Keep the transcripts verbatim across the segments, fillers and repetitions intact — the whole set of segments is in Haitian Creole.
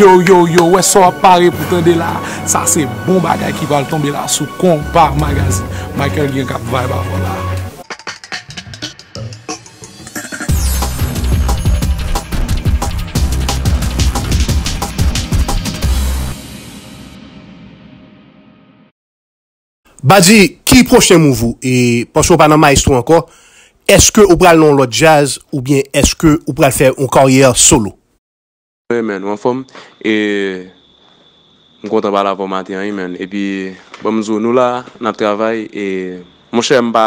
Yo, yo, yo, wè sa w ap pare pou tande la. Sa se bon bagay ki pral tonbe la sou Konpa Magazine. Michael gen k ap vibe avè w la. Badi, ki pwochen mouv ou? E, paske w pa nan Maestro ankò, èske ou pral nan yon lòt djaz oubyen èske ou pral fè yon karyè solo? Wi, man, ou anfòm? E, m kontan pale avè w maten an, wi, man. Epi, bon, m di w, nou la, n ap travay. E, monchè, m pa,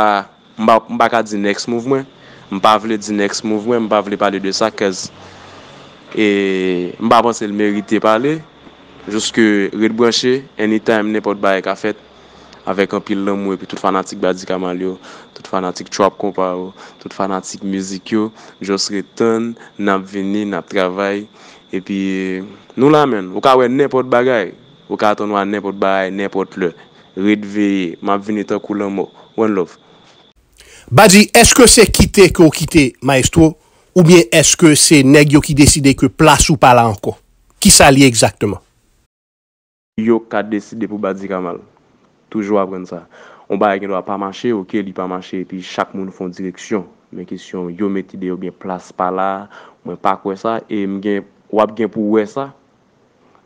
m pa, m pa ka di next move mwen. M pa vle di next move mwen, m pa vle pale de sa, cause, e, m pa panse l merite pale. Jiske ret branche, anytime, nenpòt bagay ka fèt. Avèk anpil lanmou epi tout fanatik Badi Kamal yo, tout fanatik trap konpa yo, tout fanatik mizik yo, just ret tann, n ap vini, n ap travay. Epi, nou la, man. Ou ka wè nenpòt bagay. Ou ka atann wè nenpòt bagay, nenpòt lè. Ret veye. M ap vini tankou lanmò. One love. Badi, èske se kite ke w kite Maestro, oubyen èske se nèg yo ki deside ke plas ou pa la ankò? Kisa l ye egzakteman? Yo ka deside pou Badi Kamal. Toujou aprann sa. Yon bagay gen dwa pa mache, oke, li pa mache, epi chak moun fè yon direksyon. Men kesyon yo mete deyò oubyen plas pa la, mwen pa kwè sa, e m gen, w ap gen pou wè sa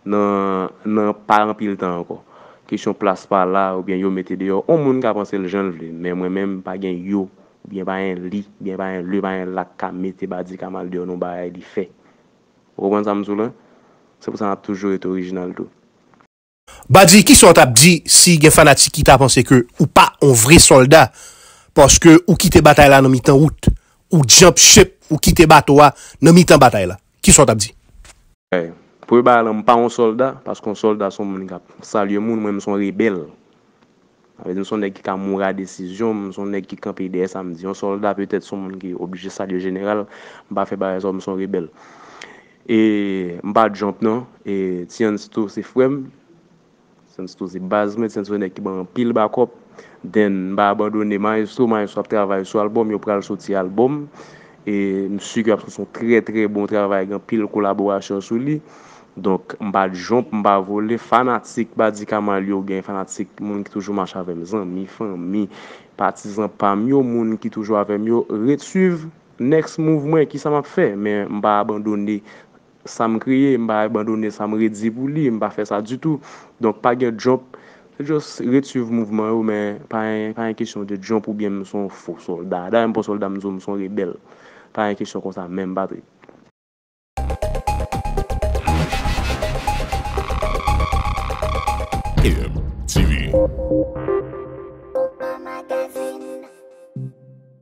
nan, nan pa anpil tan ankò. Kesyon plas pa la, oubyen yo mete deyò, yon moun ka panse l jan l vle, men mwen menm, pa gen yo, oubyen pa gen li, oubyen pa gen le, pa gen la k ka mete Badi Kamal deyò nan yon bagay li fè. Ou konprann sa m di w la? Se pou sa n ap toujou rete orijinal tou. Badi, kisa w t ap di si gen fanatik ki ta panse ke ou pa yon vre sòlda, paske ou kite batay la nan mitan wout, ou jump ship, ou kite bato a nan mitan batay la? Kisa w t ap di? Hey, premye bagay la, m pa yon sòlda, paske yon sòlda se yon moun k ap salye moun, mwen, m se yon rebèl. Sa vle di m se yon nèg ki ka mouri a desizyon, m se yon nèg ki kanpe dèyè sa m di. Yon sòlda petèt se yon moun ki oblije salye jeneral, m pa fè bagay sa yo, m se yon rebèl. E m pa jump non, e Tiansto se frè m, Tiansto se baz mwen, Tiansto se nèg ki ban m anpil backup. Then m pa abandone Maestro, Maestro ap travay sou albòm, yo pral soti albòm. E m si ke ap soti yon trè trè bon travay, gen anpil kolaborasyon sou li. Donk, m pa jump, m pa vole. Fanatik Badi Kamal yo, gen fanatik, moun ki toujou mache avè m, zanmi, fanmi, patizan pa m yo, moun ki toujou avè m yo, ret swiv next move mwen, kisa m ap fè. Men m pa abandone sa m kreye, m pa abandone sa m redi pou li, m pa fè sa ditou. Donk, pa gen jump, se just ret swiv mouvman yo, men pa gen, pa gen kesyon de jump oubyen m se yon fo sòlda. Dayè, m pa sòlda, m di w m se yon rebèl. Pa gen kesyon konsa menm, Patrick. M T V.